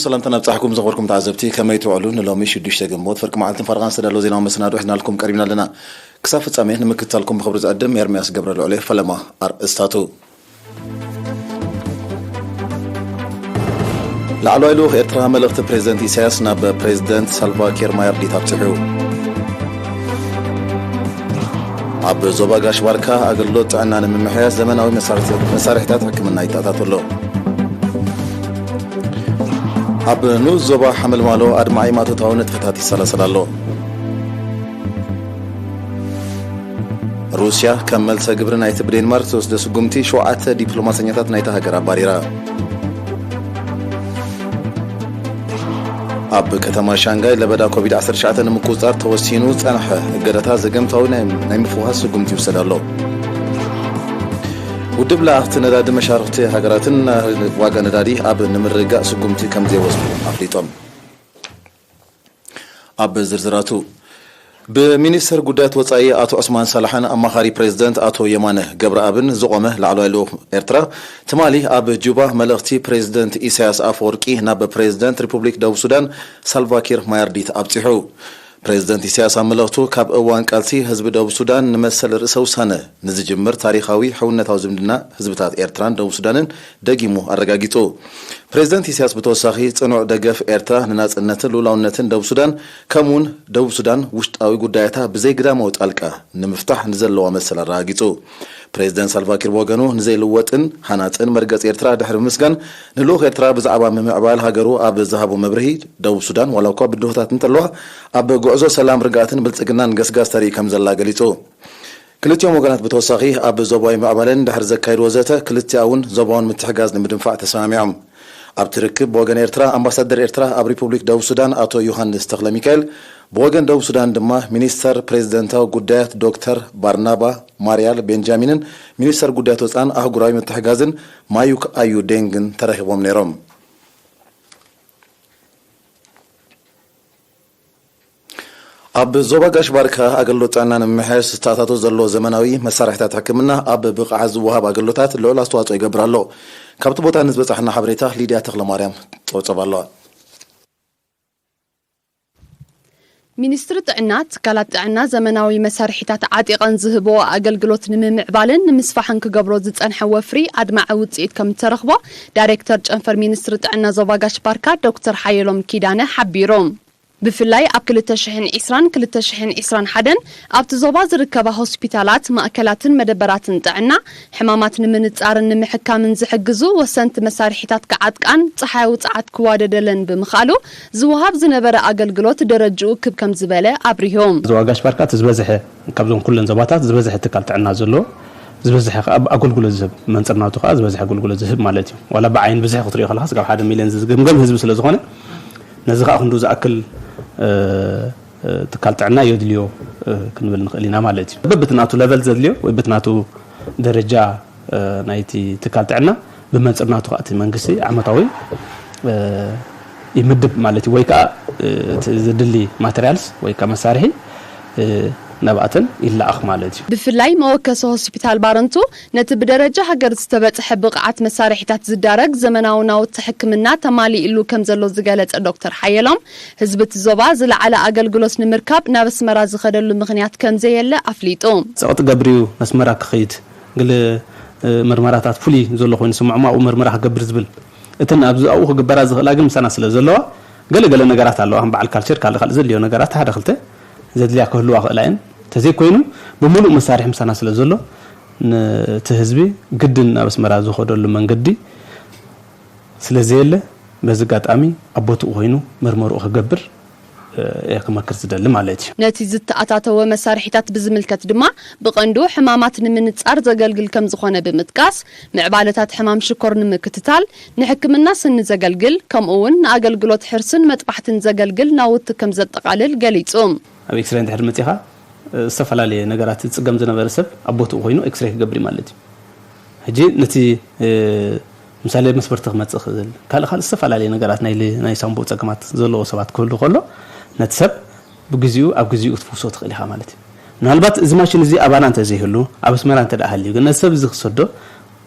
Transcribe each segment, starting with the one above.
ሰላምታ ናብጻሕኩም ዘኽበርኩም ተዓዘብቲ፣ ከመይ ትውዕሉ? ንሎሚ ሽዱሽተ ግንቦት ፍርቂ መዓልትን ፈረቓን ዝተዳለወ ዜናዊ መሰናዶ ሒዝናልኩም ቀሪብና ኣለና። ክሳብ ፍጻሜ ንምክትታልኩም ብኽብሪ ዝዕድም ኤርምያስ ገብረልዑል እየ። ፈለማ ኣርእስታቱ። ላዕለዋይ ልኡኽ ኤርትራ መልእኽቲ ፕሬዝደንት ኢሳያስ ናብ ፕሬዝደንት ሳልቫ ኪር ማያርዲት ኣብጺሑ። ኣብ ዞባ ጋሽ ባርካ ኣገልግሎት ጥዕና ንምምሕያሽ ዘመናዊ መሳርሒ-፣ መሳርሒታት ሕክምና ይተኣታቶ ኣሎ። ኣብ ንኡስ ዞባ ሓመልማሎ ኣድማዒ ማእቶታዊ ንጥፈታት ይሰላሰል ኣሎ። ሩስያ ከም መልሰ ግብሪ ናይቲ ብዴንማርክ ዝተወስደ ስጉምቲ ሸውዓተ ዲፕሎማሰኛታት ናይታ ሃገር ኣባሪራ። ኣብ ከተማ ሻንጋይ ለበዳ ኮቪድ ዓሰርተ ትሽዓተ ንምቁጽጻር ተወሲኑ ዝጸንሐ እገዳታት ዘገምታዊ ናይ፣ ናይ ምፍዋስ ስጉምቲ ይውሰድ ኣሎ። ውድብ ለኣኽቲ ነዳዲ መሻርኽቲ ሃገራትን ዋጋ ነዳዲ ኣብ ንምርግጋእ ስጉምቲ ከም ዘይወስዱ ኣፍሊጦም። ኣብ ዝርዝራቱ፣ ብሚኒስተር ጉዳያት ወጻኢ ኣቶ ዑስማን ሳላሕን ኣማኻሪ ፕሬዝደንት ኣቶ የማነ ገብረኣብን ዝቖመ ላዕለዋይ ልኡኽ ኤርትራ፣ ትማሊ ኣብ ጁባ መልእኽቲ ፕሬዝደንት ኢሳያስ ኣፈወርቂ ናብ ፕሬዝደንት ሪፑብሊክ ደቡብ ሱዳን ሳልቫኪር ማያርዲት ኣብጺሑ። ፕሬዝደንት ኢሳያስ ኣብ መልእኽቱ፣ ካብ እዋን ቃልሲ ህዝቢ ደቡብ ሱዳን ንመሰል ርእሰ ውሳነ ንዝጅምር ታሪኻዊ ሕውነታዊ ዝምድና ህዝብታት ኤርትራን ደቡብ ሱዳንን ደጊሙ ኣረጋጊጹ። ፕሬዝደንት ኢሳያስ ብተወሳኺ፣ ጽኑዕ ደገፍ ኤርትራ ንናጽነትን ልኡላውነትን ደቡብ ሱዳን፣ ከምኡውን ደቡብ ሱዳን ውሽጣዊ ጉዳያታ ብዘይ ግዳማዊ ጣልቃ ንምፍታሕ ንዘለዋ መሰል ኣረጋጊጹ። ፕሬዝደንት ሳልቫኪር ብወገኑ፣ ንዘይልወጥን ሃናጽን መርገጽ ኤርትራ ድሕሪ ምምስጋን፣ ንልኡኽ ኤርትራ ብዛዕባ ምምዕባል ሃገሩ ኣብ ዝሃቦ መብርሂ፣ ደቡብ ሱዳን ዋላ እኳ ብድሆታት እንተለዋ፣ ኣብ ጉዕዞ ሰላም፣ ርግኣትን ብልጽግናን ገስጋስ ተርኢ ከም ዘላ ገሊጹ። ክልቲኦም ወገናት ብተወሳኺ ኣብ ዞባዊ ምዕባለን ድሕሪ ዘካየድዎ ዘተ፣ ክልቲኣውን ዞባውን ምትሕጋዝ ንምድንፋዕ ተሰማሚዖም። ኣብቲ ርክብ ብወገን ኤርትራ ኣምባሳደር ኤርትራ ኣብ ሪፑብሊክ ደቡብ ሱዳን ኣቶ ዮሃንስ ተኽለሚካኤል፣ ብወገን ደቡብ ሱዳን ድማ ሚኒስተር ፕሬዝደንታዊ ጉዳያት ዶክተር ባርናባ ማርያል ቤንጃሚንን ሚኒስተር ጉዳያት ወጻን ኣህጉራዊ ምትሕጋዝን ማዩክ ኣዩ ዴንግን ተረኺቦም ነይሮም። ኣብ ዞባ ጋሽ ባርካ ኣገልግሎት ጥዕና ንምምሕያሽ ዝተኣታቶ ዘሎ ዘመናዊ መሳርሒታት ሕክምና ኣብ ብቕዓት ዝወሃብ ኣገልግሎታት ልዑል ኣስተዋጽኦ ይገብር ኣሎ። ካብቲ ቦታ ንዝበጻሕና ሓበሬታ ሊድያ ተኽለማርያም ጸብጸብ ኣለዋ። ሚኒስትሪ ጥዕና፣ ትካላት ጥዕና ዘመናዊ መሳርሒታት ዓጢቐን ዝህብኦ ኣገልግሎት ንምምዕባልን ንምስፋሕን ክገብሮ ዝጸንሐ ወፍሪ ኣድማዒ ውጽኢት ከም እተረኽቦ ዳይሬክተር ጨንፈር ሚኒስትሪ ጥዕና ዞባ ጋሽ ባርካ ዶክተር ሓየሎም ኪዳነ ሓቢሩ። ብፍላይ ኣብ ክልተ ሽሕን ዕስራን ክልተ ሽሕን ዕስራን ሓደን ኣብቲ ዞባ ዝርከባ ሆስፒታላት፣ ማእከላትን መደበራትን ጥዕና፣ ሕማማት ንምንጻርን ንምሕካምን ዝሕግዙ ወሰንቲ መሳርሒታት ክዓጥቃን ጸሓያዊ ጸዓት ክዋደደለን ብምኽኣሉ፣ ዝወሃብ ዝነበረ ኣገልግሎት ደረጅኡ ክብ ከም ዝበለ ኣብሪሁ። ዞባ ጋሽ ባርካ እቲ ዝበዝሐ፣ ካብዞም ኩለን ዞባታት ዝበዝሐ ትካል ጥዕና ዘለዎ፣ ዝበዝሐ ከኣ ኣገልግሎት ዝህብ፣ መንጽርናቱ ከኣ ዝበዝሐ ኣገልግሎት ዝህብ ማለት እዩ። ዋላ ብዓይኒ ብዝሒ ክትሪኦ ከለኻ፣ ስጋብ ሓደ ሚልዮን ዝግምገም ህዝቢ ስለ ዝኾነ፣ ነዚ ከኣ ክንዱ ዝኣክል፣ እ፣ እ፣ ትካል ጥዕና የድልዮ፣ እ፣ ክንብል ንኽእል ኢና ማለት እዩ። በብቲ ናቱ ለቨል ዘድልዮ ወይ በቲ ናቱ ደረጃ፣ እ፣ ናይቲ ትካል ጥዕና ብመንጽርናቱ ከኣ እቲ መንግስቲ ዓመታዊ፣ እ፣ ይምድብ ማለት እዩ። ወይ ከኣ፣ እ፣ እቲ ዝድሊ ማተርያልስ ወይ ከኣ መሳርሒ፣ እ፣ ናብኣተን ይለኣኽ ማለት እዩ። ብፍላይ መወከሲ ሆስፒታል ባረንቱ ነቲ ብደረጃ ሃገር ዝተበጽሐ ብቕዓት መሳርሒታት ዝዳረግ ዘመናዊ ናውቲ ሕክምና ተማሊእሉ ከም ዘሎ ዝገለጸ ዶክተር ሓየሎም፣ ህዝቢ እቲ ዞባ ዝለዓለ ኣገልግሎት ንምርካብ ናብ ኣስመራ ዝኸደሉ ምኽንያት ከም ዘየለ ኣፍሊጡ። ጸቕጢ ገብርዩ ኣስመራ ክኸይድ፣ ገለ፣ እ፣ መርመራታት ፍሉይ ዘሎ ኮይኑ ዝስምዖም ኣብኡ መርመራ ክገብር ዝብል፣ እተን ኣብዚ ኣብኡ ክግበራ ዝኽእላ ግን ምሳና ስለ ዘለዋ፣ ገለ ገለ ነገራት ኣለዋ። ከም በዓል ካልቸር፣ ካልእ ካልእ ዘድልዮ ነገራት ሓደ ክልተ ዘድልያ ክህልዋ ክእላ እየን። እንተዘይኮይኑ፣ ብምሉእ መሳርሒ ምሳና ስለ ዘሎ፣ ነቲ ህዝቢ ግድን ናብ ኣስመራ ዝኸደሉ መንገዲ ስለ ዘየለ፣ በዚ ኣጋጣሚ ኣብ ቦትኡ ኮይኑ መርመርኡ ክገብር፣ እ፣ እየ ክመክር ዝደሊ ማለት እዩ። ነቲ ዝተኣታተወ መሳርሒታት ብዝምልከት ድማ፣ ብቐንዱ ሕማማት ንምንጻር ዘገልግል ከም ዝኾነ ብምጥቃስ፣ ምዕባለታት ሕማም ሽኮር ንምክትታል፣ ንሕክምና ስኒ ዘገልግል፣ ከምኡ እውን ንኣገልግሎት ሕርስን መጥባሕትን ዘገልግል ናውቲ ከም ዘጠቓልል ገሊጹ። ኣብ ኤክስሬ እንድሕር መጺኻ፣ እ፣ ዝተፈላለየ ነገራት ዝጽገም ዝነበረ ሰብ ኣብ ቦትኡ ኮይኑ ኤክስሬ ክገብር እዩ ማለት እዩ። ሕጂ ነቲ፣ እ፣ ምሳሌ መስበርቲ ክመጽእ ክእል፣ ካልእ ካልእ ዝተፈላለየ ነገራት ናይ ል-፣ ናይ ሳንቡእ ጸገማት ዘለዎ ሰባት ክህሉ ከሎ፣ ነቲ ሰብ ብግዚኡ ኣብ ግዚኡ ክትፍውሶ ትኽእል ኢኻ ማለት እዩ። ምናልባት እዚ ማሽን እዚ ኣባና እንተ ዘይህሉ፣ ኣብ ኣስመራ እንተ ደኣ ሃልዩ፣ ግን ነቲ ሰብ እዚ ክሰዶ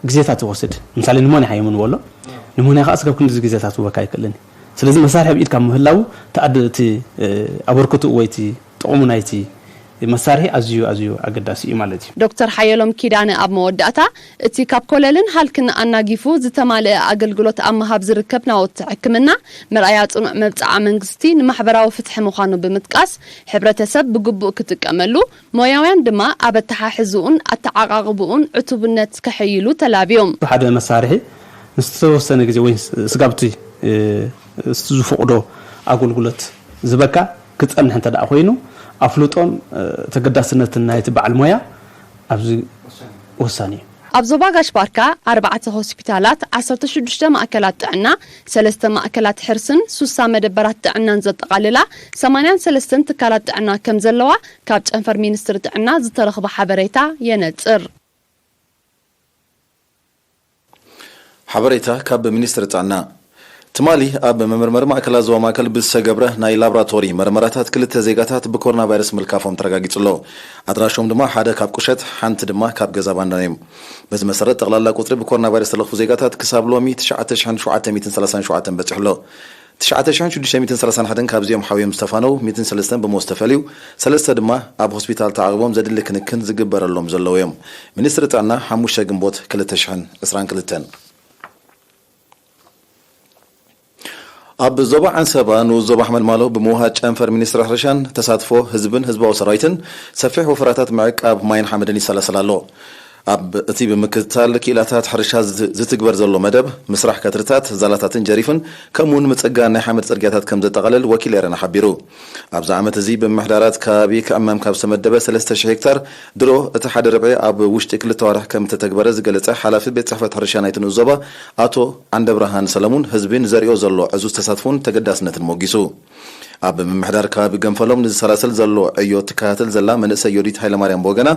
ግዜታት ይወስድ። ምሳሌ ኒሞንያ ሓይሙ ንበሎ። ኒሞንያ ከኣ ስጋብ ክንድዚ ግዜታት ክህበካ ኣይክእልን እዩ። ስለዚ መሳርሒ ኣብ ኢድካ ምህላው ተኣድ እቲ ኣበርክቱ ወይ እቲ ጥቕሙ ናይቲ መሳርሒ ኣዝዩ ኣዝዩ ኣገዳሲ እዩ ማለት እዩ። ዶክተር ሓየሎም ኪዳነ ኣብ መወዳእታ፣ እቲ ካብ ኮለልን ሃልክን ኣናጊፉ ዝተማልአ ኣገልግሎት ኣብ ምሃብ ዝርከብ ናውቲ ሕክምና መርኣያ ጽኑዕ መብጽዓ መንግስቲ ንማሕበራዊ ፍትሒ ምዃኑ ብምጥቃስ፣ ሕብረተሰብ ብግቡእ ክጥቀመሉ፣ ሞያውያን ድማ ኣብ ኣተሓሕዝኡን ኣተዓቓቕብኡን ዕቱብነት ከሐይሉ ተላብዮም። ሓደ መሳርሒ ንዝተወሰነ ግዜ ወይ ስጋብቲ ዝፈቕዶ ኣገልግሎት ዝበካ ክጸንሕ እንተ ደኣ ኮይኑ ኣፍልጦን ተገዳስነትን ናይቲ በዓል ሞያ ኣብዚ ወሳኒ እዩ። ኣብ ዞባ ጋሽ ባርካ ኣርባዕተ ሆስፒታላት፣ ዓሰርተ ሽዱሽተ ማእከላት ጥዕና፣ ሰለስተ ማእከላት ሕርስን ሱሳ መደበራት ጥዕናን ዘጠቓልላ ሰማንያን ሰለስተን ትካላት ጥዕና ከም ዘለዋ ካብ ጨንፈር ሚኒስትሪ ጥዕና ዝተረኽበ ሓበሬታ የነጽር። ሓበሬታ ካብ ሚኒስትሪ ጥዕና። ትማሊ ኣብ መመርመሪ ማእከላት ዞባ ማእከል ብዝተገብረ ናይ ላብራቶሪ መርመራታት ክልተ ዜጋታት ብኮሮና ቫይረስ ምልካፎም ተረጋጊጹ ኣሎ። ኣድራሾም ድማ ሓደ ካብ ቁሸት፣ ሓንቲ ድማ ካብ ገዛ ባንዳን እዮም። በዚ መሰረት ጠቕላላ ቁጽሪ ብኮሮና ቫይረስ ዝተለኽፉ ዜጋታት ክሳብ ሎሚ ትሽዓተ ሽሕን ሸውዓተ ሚእትን ሰላሳን ሸውዓተን በጺሑ ኣሎ። ትሽዓተ ሽሕን ሽዱሽተ ሚእትን ሰላሳን ሓደን ካብዚኦም ሓውዮም ዝተፋነው ሚእትን ሰለስተን ብሞት ተፈልዩ፣ ሰለስተ ድማ ኣብ ሆስፒታል ተዓቕቦም ዘድሊ ክንክን ዝግበረሎም ዘለዉ እዮም። ሚኒስትሪ ጥዕና ሓሙሽተ ግንቦት ክልተ ሽሕን ዕስራን ክልተን። ኣብ ዞባ ዓንሰባ ንኡስ ዞባ ሓመልማሎ ብምውሃድ ጨንፈር ሚኒስትሪ ሕርሻን ተሳትፎ ህዝብን ህዝባዊ ሰራዊትን ሰፊሕ ወፈራታት ምዕቃብ ማይን ሓመድን ይሰላሰል ኣሎ። ኣብ እቲ ብምክትታል ክኢላታት ሕርሻ ዝት- ዝትግበር ዘሎ መደብ ምስራሕ ከትርታት ዛላታትን ጀሪፍን ከምኡውን ምጽጋን ናይ ሓመድ ጽርግያታት ከም ዘጠቓልል ወኪል ኤረና ሓቢሩ። ኣብዚ ዓመት እዚ ብምምሕዳራት ከባቢ ክዕመም ካብ ዝተመደበ ሰለስተ ሽሕ ሄክታር ድሮ እቲ ሓደ ርብዒ ኣብ ውሽጢ ክልተ ዋርሕ ከም እተተግበረ ዝገለጸ ሓላፊ ቤት ጽሕፈት ሕርሻ ናይቲ ንኡስ ዞባ ኣቶ ዓንደብርሃን ሰለሙን፣ ህዝቢ ንዘርእዮ ዘሎ ዕዙዝ ተሳትፎን ተገዳስነትን ሞጊሱ። ኣብ ምምሕዳር ከባቢ ገንፈሎም ንዝሰላሰል ዘሎ ዕዮ ትከታተል ዘላ መንእሰይ ዮዲት ሃይለማርያም ብወገና፣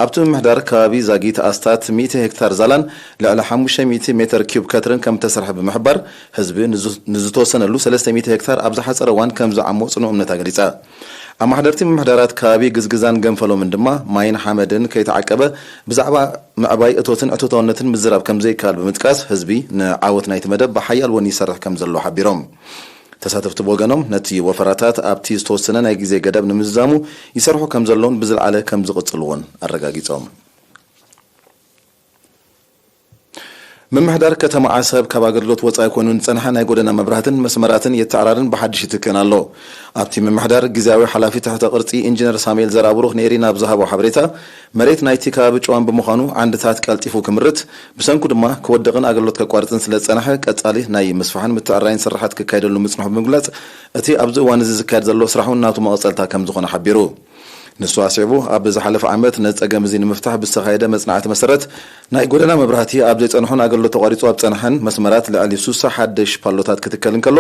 ኣብቲ ምምሕዳር ከባቢ ዛጊት ኣስታት ሚእቲ ሄክታር ዛላን ልዕሊ ሓሙሽተ ሚእቲ ሜተር ኪዩብ ከትርን ከም እተሰርሐ ብምሕባር፣ ህዝቢ ንዝ- ንዝተወሰነሉ ሰለስተ ሚእቲ ሄክታር ኣብ ዝሓጸረ እዋን ከም ዝዓሞ ጽኑዕ እምነታ ገሊጻ። ኣማሕደርቲ ምምሕዳራት ከባቢ ግዝግዛን ገንፈሎምን ድማ ማይን ሓመድን ከይተዓቀበ ብዛዕባ ምዕባይ እቶትን ዕቱታውነትን ምዝራብ ከም ዘይከኣል ብምጥቃስ፣ ህዝቢ ንዓወት ናይቲ መደብ ብሓያል ወኒ ይሰርሕ ከም ዘሎ ሓቢሮም። ተሳተፍቲ ብወገኖም፣ ነቲ ወፈራታት ኣብቲ ዝተወሰነ ናይ ግዜ ገደብ ንምዝዛሙ ይሰርሑ ከም ዘለውን ብዝለዓለ ከም ዝቕጽልዎን ኣረጋጊጾም። ምምሕዳር ከተማ ዓሰብ ካብ ኣገልግሎት ወጻኢ ኮይኑ ዝጸንሐ ናይ ጎደና መብራህትን መስመራትን የተዓራርን ብሓድሽ ይትክእን ኣሎ። ኣብቲ ምምሕዳር ግዝያዊ ሓላፊ ትሕተ ቅርጺ ኢንጂነር ሳሙኤል ዘርኣብሩኽ ንኤሪና ኣብ ዝሃቦ ሓበሬታ፣ መሬት ናይቲ ከባቢ ጭዋን ብምዃኑ ዓንድታት ቀልጢፉ ክምርት፣ ብሰንኩ ድማ ክወድቕን ኣገልግሎት ከቋርጽን ስለ ዝጸንሐ ቀጻሊ ናይ ምስፋሕን ምትዕራይን ስርሓት ክካየደሉ ምጽንሑ ብምግላጽ፣ እቲ ኣብዚ እዋን እዚ ዝካየድ ዘሎ ስራሕ እውን ናቱ መቐጸልታ ከም ዝኾነ ሓቢሩ። ንሱ ኣስዒቡ፣ ኣብ ዝሓለፈ ዓመት ነዚ ጸገም እዚ ንምፍታሕ ብዝተኻየደ መጽናዕቲ መሰረት፣ ናይ ጎደና መብራህቲ ኣብ ዘይጸንሑን ኣገልግሎት ተቋሪጹ ኣብ ጸንሐን መስመራት ልዕሊ ሱሳ ሓድሽ ፓሎታት ክትከል እንከሎ፣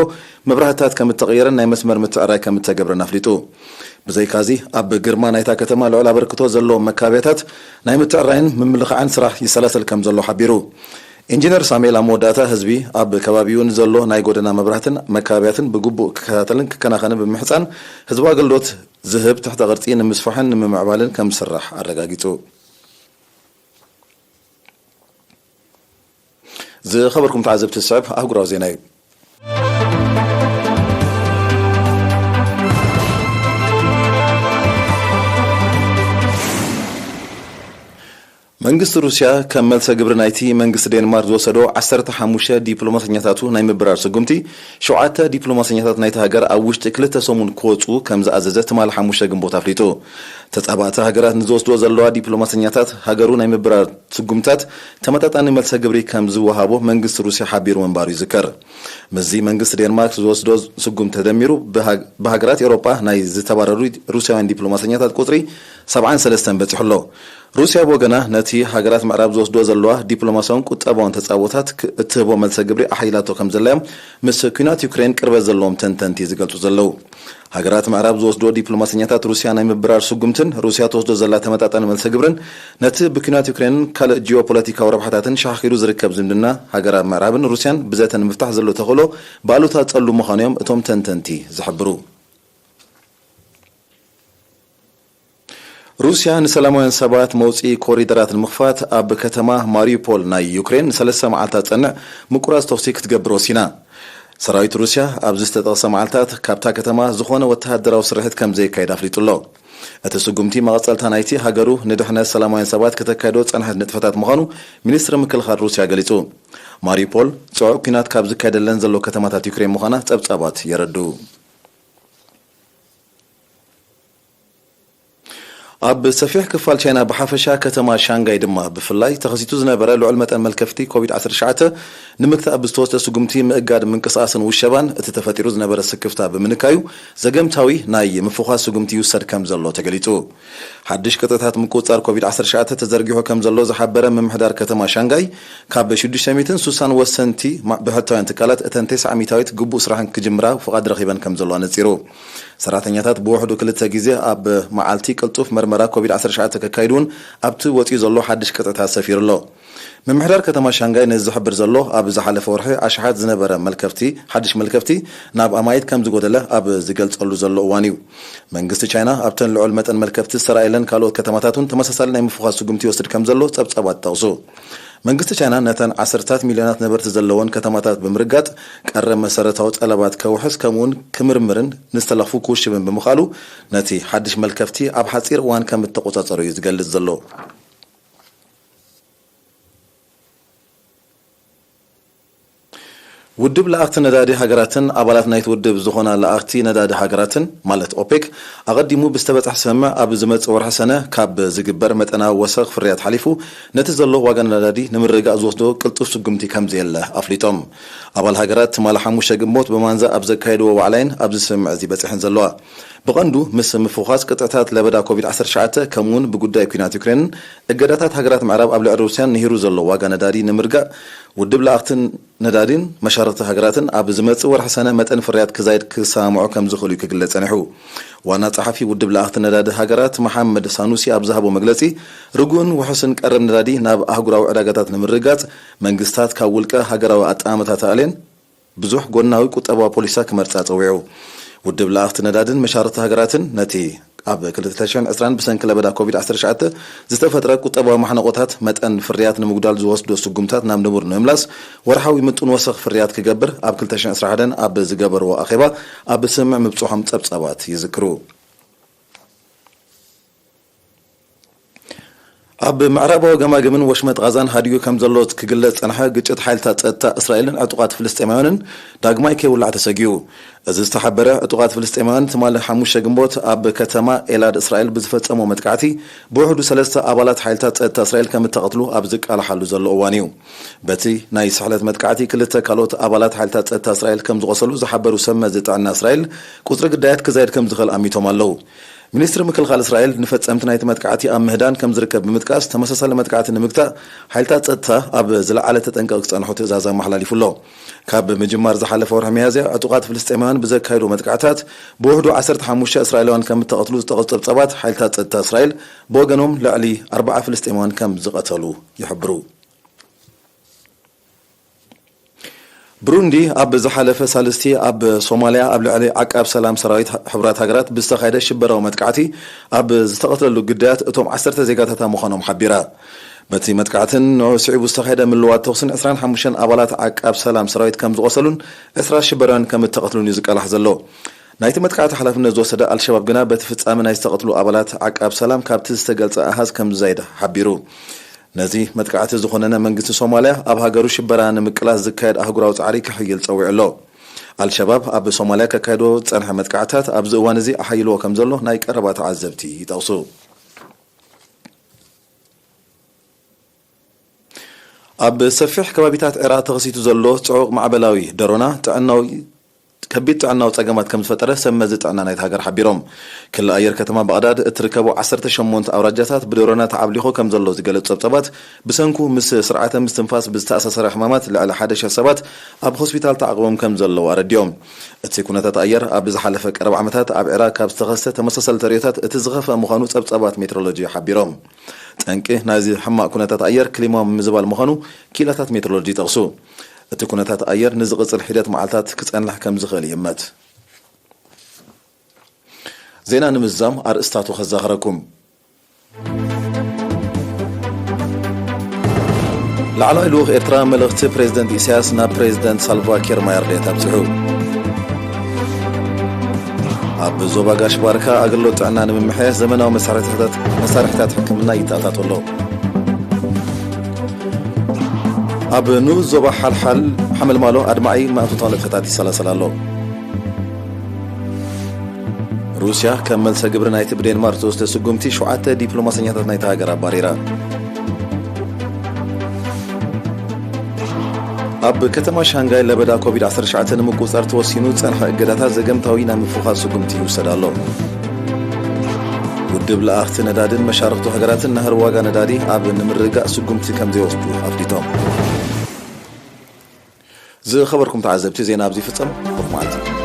መብራህትታት ከም እተቐየረን ናይ መስመር ምትዕራይ ከም እተገብረን ኣፍሊጡ። ብዘይካዚ፣ ኣብ ግርማ ናይታ ከተማ ልዑል ኣበርክቶ ዘለዎም መካበያታት ናይ ምትዕራይን ምምልኻዕን ስራሕ ይሰላሰል ከም ዘሎ ሓቢሩ። ኢንጂነር ሳሙኤል ኣብ መወዳእታ፣ ህዝቢ ኣብ ከባቢኡ ንዘሎ ናይ ጎደና መብራህትን መካበያትን ብግቡእ ክከታተልን ክከናኸንን ብምሕጻን፣ ህዝባዊ ኣገልግሎት ዝህብ ትሕተ ቅርጺ ንምስፋሕን ንምምዕባልን ከም ዝስራሕ ኣረጋጊጹ። ዝኸበርኩም ተዓዘብቲ፣ ዝስዕብ ኣህጉራዊ ዜና እዩ። መንግስቲ ሩስያ ከም መልሰ ግብሪ ናይቲ መንግስቲ ዴንማርክ ዝወሰዶ ዓሰርተ ሓሙሽተ ዲፕሎማሰኛታቱ ናይ ምብራር ስጉምቲ፣ ሸውዓተ ዲፕሎማሰኛታት ናይቲ ሃገር ኣብ ውሽጢ ክልተ ሰሙን ክወጹ ከም ዝኣዘዘ ትማሊ ሓሙሽተ ግንቦት ኣፍሊጡ። ተጻባእቲ ሃገራት ንዝወስድዎ ዘለዋ ዲፕሎማሰኛታት ሃገሩ ናይ ምብራር ስጉምታት ተመጣጣኒ መልሰ ግብሪ ከም ዝወሃቦ መንግስቲ ሩስያ ሓቢሩ ምንባሩ ይዝከር። ምስዚ መንግስቲ ዴንማርክ ዝወስዶ ስጉምቲ ተደሚሩ ብሃ- ብሃገራት ኤውሮጳ ናይ ዝተባረሩ ሩስያውያን ዲፕሎማሰኛታት ቁጽሪ ሰብዓን ሰለስተን በጺሑ ኣሎ። ሩስያ ብወገና ነቲ ሃገራት ምዕራብ ዝወስድዎ ዘለዋ ዲፕሎማስያውን ቁጠባውን ተጻቦታት ክ- እትህቦ መልሰ ግብሪ ኣሓይላቶ ከም ዘላ እዮም ምስ ኲናት ዩክሬን ቅርበት ዘለዎም ተንተንቲ ዝገልጹ ዘለዉ። ሃገራት ምዕራብ ዝወስድዎ ዲፕሎማሰኛታት ሩስያ ናይ ምብራር ስጉምትን ሩስያ ትወስዶ ዘላ ተመጣጣኒ መልሰ ግብርን ነቲ ብኲናት ዩክሬንን ካልእ ጂኦፖለቲካዊ ረብሓታትን ሻኺሩ ዝርከብ ዝምድና ሃገራት ምዕራብን ሩስያን ብዘተ ንምፍታሕ ዘሎ ተኽእሎ ብኣሉታ ጸሉ ምዃኑ እዮም እቶም ተንተንቲ ዝሕብሩ። ሩስያ ንሰላማውያን ሰባት መውጽኢ ኮሪደራት ንምኽፋት ኣብ ከተማ ማሪዩፖል ናይ ዩክሬን ንሰለስተ መዓልታት ዝጸንዕ ምቁራጽ ተኹሲ ክትገብር ወሲና። ሰራዊት ሩስያ ኣብዚ ዝተጠቕሰ መዓልታት ካብታ ከተማ ዝኾነ ወተሃደራዊ ስርሒት ከም ዘየካይድ ኣፍሊጡ ኣሎ። እቲ ስጉምቲ መቐጸልታ ናይቲ ሃገሩ ንድሕነት ሰላማውያን ሰባት ከተካይዶ ጸንሐት ንጥፈታት ምዃኑ ሚኒስትሪ ምክልኻል ሩስያ ገሊጹ። ማሪፖል ጽዑቕ ኲናት ካብ ዝካየደለን ዘሎ ከተማታት ዩክሬን ምዃና ጸብጻባት የረድኡ። ኣብ ሰፊሕ ክፋል ቻይና ብሓፈሻ ከተማ ሻንጋይ ድማ ብፍላይ ተኸሲቱ ዝነበረ ልዑል መጠን መልከፍቲ ኮቪድ ዓሰርተ ትሽዓተ ንምግታእ ብዝተወስደ ስጉምቲ ምእጋድ ምንቅስቓስን ውሸባን እቲ ተፈጢሩ ዝነበረ ስክፍታ ብምንካዩ ዘገምታዊ ናይ ምፍዃስ ስጉምቲ ይውሰድ ከም ዘሎ ተገሊጹ። ሓድሽ ቅጥዕታት ምቁጽጻር ኮቪድ ዓሰርተ ትሽዓተ ተዘርጊሑ ከም ዘሎ ዝሓበረ ምምሕዳር ከተማ ሻንጋይ ካብ ሽዱሽተ ሚእትን ስሳን ወሰንቲ ማ-፣ ብሕታውያን ትካላት እተን ተስዓ ሚእታዊት ግቡእ ስራሕን ክጅምራ ፍቓድ ረኺበን ከም ዘሎ ኣነጺሩ። ሰራሕተኛታት ብውሕዱ ክልተ ግዜ ኣብ መዓልቲ ቅልጡፍ መርመራ ኮቪድ ዓሰርተ ትሽዓተ ከካይዱ እውን ኣብቲ ወጺኡ ዘሎ ሓድሽ ቅጥዕታት ሰፊሩ ኣሎ። ምምሕዳር ከተማ ሻንጋይ ነዚ ዝሕብር ዘሎ ኣብ ዝሓለፈ ወርሒ ኣሽሓት ዝነበረ መልከፍቲ፣ ሓድሽ መልከፍቲ ናብ ኣማኢት ከም ዝጎደለ ኣብ ዝገልጸሉ ዘሎ እዋን እዩ። መንግስቲ ቻይና ኣብተን ልዑል መጠን መልከፍቲ ዝተራእየለን ካልኦት ከተማታት እውን ተመሳሳሊ ናይ ምፍዃስ ስጉምቲ ይወስድ ከም ዘሎ ጸብጻባት ይጠቕሱ። መንግስቲ ቻይና ነተን ዓሰርታት ሚልዮናት ነበርቲ ዘለወን ከተማታት ብምርጋጥ ቀረብ መሰረታዊ ጠለባት ከውሕስ ከምኡውን ክምርምርን ንዝተለኽፉ ክውሽብን ብምኽኣሉ ነቲ ሓድሽ መልከፍቲ ኣብ ሓጺር እዋን ከም እተቖጻጸሮ እዩ ዝገልጽ ዘሎ። ውድብ ለኣኽቲ ነዳዲ ሃገራትን ኣባላት ናይቲ ውድብ ዝኾና ለኣኽቲ ነዳዲ ሃገራትን ማለት ኦፔክ ኣቐዲሙ ብዝተበጽሐ ስምምዕ ኣብ ዝመጽእ ወርሒ ሰነ ካብ ዝግበር መጠናዊ ወሰኽ ፍርያት ሓሊፉ ነቲ ዘሎ ዋጋ ነዳዲ ንምርግጋእ ዝወስዶ ቅልጡፍ ስጉምቲ ከም ዘየለ ኣፍሊጦም። ኣባል ሃገራት ትማሊ ሓሙሽተ ግንቦት ብማንዛ ኣብ ዘካየድዎ ዋዕላይን ኣብዚ ስምምዕ እዚ በጺሐን ዘለዋ። ብቐንዱ ምስ ምፍዃስ ቅጥዕታት ለበዳ ኮቪድ ዓሰርተ ትሽዓተ ከምኡውን ብጉዳይ ኲናት ዩክሬንን እገዳታት ሃገራት ምዕራብ ኣብ ልዕሊ ሩስያን ንሂሩ ዘሎ ዋጋ ነዳዲ ንምርጋእ ውድብ ለኣኽትን ነዳዲን መሻርኽቲ ሃገራትን ኣብ ዝመጽእ ወርሒ ሰነ መጠን ፍርያት ክዛይድ ክሰማምዑ ከም ዝኽእሉ እዩ ክግለጽ ጸኒሑ። ዋና ጸሓፊ ውድብ ለኣኽቲ ነዳዲ ሃገራት መሓመድ ሳኑሲ ኣብ ዝሃቦ መግለጺ ርጉእን ውሑስን ቀረብ ነዳዲ ናብ ኣህጉራዊ ዕዳጋታት ንምርጋጽ መንግስታት ካብ ውልቀ ሃገራዊ ኣጠማምታ ተኣልየን ብዙሕ ጎናዊ ቁጠባዊ ፖሊሳ ክመርጻ ጸዊዑ። ውድብ ለኣኽቲ ነዳድን መሻርኽቲ ሃገራትን ነቲ ኣብ ክልተ ሽሕን ዕስራን ብሰንኪ ለበዳ ኮቪድ ዓሰርተ ትሽዓተ ዝተፈጥረ ቁጠባዊ ማሕነቆታት መጠን ፍርያት ንምጉዳል ዝወስዶ ስጉምታት ናብ ንቡር ንምምላስ ወርሓዊ ምጡን ወሰኽ ፍርያት ክገብር ኣብ ክልተ ሽሕን ዕስራን ሓደን ኣብ ዝገበርዎ ኣኼባ ኣብ ስምምዕ ምብጽሖም ጸብጻባት ይዝክሩ። ኣብ ምዕራባዊ ገማግምን ወሽመጥ ቓዛን ሃዲኡ ከም ዘሎ ክግለጽ ዝጸንሐ ግጭት ሓይልታት ጸጥታ እስራኤልን ዕጡቓት ፍልስጤማውያንን ዳግማይ ከይውላዕ ተሰጊኡ። እዚ ዝተሓበረ ዕጡቓት ፍልስጤማውያን ትማሊ ሓሙሽተ ግንቦት ኣብ ከተማ ኤላድ እስራኤል ብዝፈጸሞ መጥቃዕቲ ብውሕዱ ሰለስተ ኣባላት ሓይልታት ጸጥታ እስራኤል ከም እተቐትሉ ኣብ ዝቃላሓሉ ዘሎ እዋን እዩ። በቲ ናይ ስሕለት መጥቃዕቲ ክልተ ካልኦት ኣባላት ሓይልታት ጸጥታ እስራኤል ከም ዝቖሰሉ ዝሓበሩ ሰብ መዚ ጥዕና እስራኤል ቁጽሪ ግዳያት ክዛይድ ከም ዝኽእል ኣሚቶም ኣለዉ። ሚኒስትሪ ምክልኻል እስራኤል ንፈጸምቲ ናይቲ መጥቃዕቲ ኣብ ምህዳን ከም ዝርከብ ብምጥቃስ ተመሳሳሊ መጥቃዕቲ ንምግታእ ሓይልታት ጸጥታ ኣብ ዝለዓለ ተጠንቀቕ ክጸንሑ ትእዛዝ ኣመሓላሊፉ ኣሎ። ካብ ምጅማር ዝሓለፈ ወርሒ ሚያዝያ ዕጡቓት ፍልስጤማውያን ብዘካየዱ መጥቃዕታት ብውሕዱ ዓሰርተ ሓሙሽተ እስራኤላውያን ከም እተቐትሉ ዝጠቐሱ ጸብጻባት ሓይልታት ጸጥታ እስራኤል ብወገኖም ልዕሊ ኣርባዓ ፍልስጤማውያን ከም ዝቐተሉ ይሕብሩ። ብሩንዲ ኣብ ዝሓለፈ ሳልስቲ ኣብ ሶማልያ ኣብ ልዕሊ ዓቃብ ሰላም ሰራዊት ሕቡራት ሃገራት ብዝተኻየደ ሽበራዊ መጥቃዕቲ ኣብ ዝተቐትለሉ ግዳያት እቶም ዓሰርተ ዜጋታታ ምዃኖም ሓቢራ። በቲ መጥቃዕትን ንዑ ስዒቡ ዝተኻየደ ምልዋት ተኹስን ዕስራን ሓሙሽተን ኣባላት ዓቃብ ሰላም ሰራዊት ከም ዝቖሰሉን ዕስራ ሽበራውያን ከም እተቐትሉን እዩ ዝቃላሕ ዘሎ። ናይቲ መጥቃዕቲ ሓላፍነት ዝወሰደ ኣልሸባብ ግና በቲ ፍጻመ ናይ ዝተቐትሉ ኣባላት ዓቃብ ሰላም ካብቲ ዝተገልጸ ኣሃዝ ከም ዝዛይድ ሓቢሩ። ነዚ መጥቃዕቲ ዝኾነነ መንግስቲ ሶማልያ ኣብ ሃገሩ ሽበራ ንምቅላስ ዝካየድ ኣህጉራዊ ጻዕሪ ክሕይል ጸዊዑ ኣሎ። ኣልሸባብ ኣብ ሶማልያ ከካይዶ ዝጸንሐ መጥቃዕታት ኣብዚ እዋን እዚ ኣሓይልዎ ከም ዘሎ ናይ ቀረባ ተዓዘብቲ ይጠቕሱ። ኣብ ሰፊሕ ከባቢታት ዒራቕ ተኸሲቱ ዘሎ ጽዑቕ ማዕበላዊ ደሮና ጥዕናዊ ከቢድ ጥዕናዊ ጸገማት ከም ዝፈጠረ ሰብ መዚ ጥዕና ናይቲ ሃገር ሓቢሮም። ክሊ ኣየር ከተማ ባቕዳድ እትርከቦ ዓሰርተ ሸሞንተ ኣውራጃታት ብደሮና ተዓብሊኾ ከም ዘሎ ዝገለጹ ጸብጻባት ብሰንኩ ምስ ስርዓተ ምስትንፋስ ብዝተኣሳሰረ ሕማማት ልዕሊ ሓደ ሽሕ ሰባት ኣብ ሆስፒታል ተዓቕቦም ከም ዘለዉ ኣረዲኦም። እቲ ኩነታት ኣየር ኣብ ዝሓለፈ ቀረብ ዓመታት ኣብ ዒራቕ ካብ ዝተኸስተ ተመሳሳሊ ተርእዮታት እቲ ዝኸፍአ ምዃኑ ጸብጻባት ሜትሮሎጂ ሓቢሮም። ጠንቂ ናይዚ ሕማቕ ኩነታት ኣየር ክሊማዊ ምምዝባል ምዃኑ ክኢላታት ሜትሮሎጂ ይጠቕሱ። እቲ ኩነታት ኣየር ንዝቕጽል ሒደት መዓልታት ክጸንሕ ከም ዝኽእል ይእመት። ዜና ንምዝዛም ኣርእስታቱ ከዘኻኽረኩም። ላዕለዋይ ልኡኽ ኤርትራ መልእኽቲ ፕሬዝደንት ኢሳያስ ናብ ፕሬዝደንት ሳልቫ ኪር ማያርዲት ኣብጺሑ። ኣብ ዞባ ጋሽ ባርካ ኣገልግሎት ጥዕና ንምምሕያሽ ዘመናዊ መሳርሕታት ሕክምና ይተኣታቶ ኣሎ። ኣብ ንኡስ ዞባ ሓልሓል ሓመልማሎ ኣድማዒ ማእቶታዊ ንጥፈታት ይሰላሰል ኣሎ። ሩስያ ከም መልሰ ግብሪ ናይቲ ብዴንማርክ ዝወስደ ስጉምቲ ሸውዓተ ዲፕሎማሰኛታት ናይቲ ሃገር ኣባሪራ። ኣብ ከተማ ሻንጋይ ለበዳ ኮቪድ ዓሰርተ ትሽዓተ ንምቁጽጻር ተወሲኑ ዝጸንሐ እገዳታት ዘገምታዊ ናይ ምፍኻስ ስጉምቲ ይውሰድ ኣሎ። ውድብ ለኣኽቲ ነዳድን መሻርኽቱ ሃገራትን ናህሪ ዋጋ ነዳዲ ኣብ ንምርግጋእ ስጉምቲ ከም ዘይወስዱ ኣፍሊጦም። ዝኸበርኩም ተዓዘብቲ፣ ዜና ኣብዚ ይፍጸም። ብሩኽ መዓልቲ።